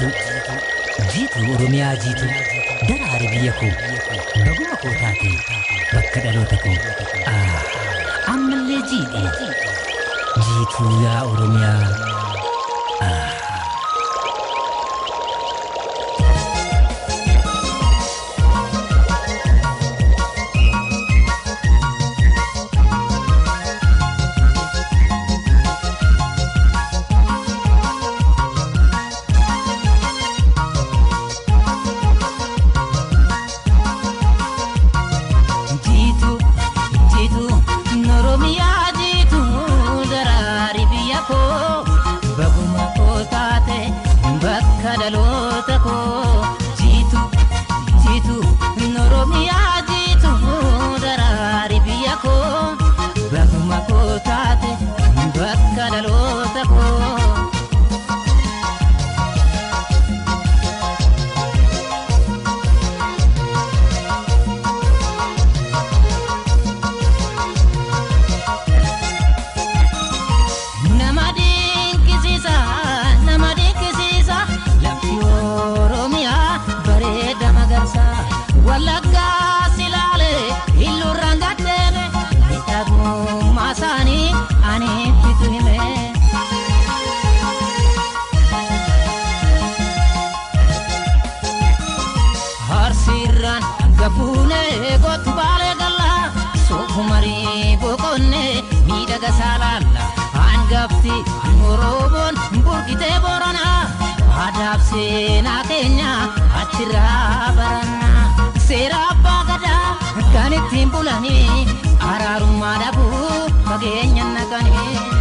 Jiituu, jiituu Oromiyaa jiituu, daraare biyya koo, baguma koo taate bakka dhaloota koo. Ammallee jiidhe jiituu yaa Oromiyaa. Jiituu, jiituu Oromiyaa jiituu, daraari biyya koo, baguma koo taate bakka dhaloota koo. Jiituu, jiituu Oromiyaa jiituu, daraari biyya koo, baguma koo taate bakka dhaloota koo. Nama dinqisiisa, nama dinqisiisa, lafti Oromiyaa bareeda magarsa. Wallaggaa silaalee illuurraan gaddeeme, miidhagummaa isaanii ani ittitu hime. Harsiirraan gafuunee gootu baalee gallaa, soofumarii boqonnee miidhaga saalaalla. Hangafti Oromoon burqitee Booranaa, aadaaf seenaa keenya achirraa barannaa. Seera abbaa gadaa kan ittiin bulanii, araarummaa dhabuu fageenya naqanii.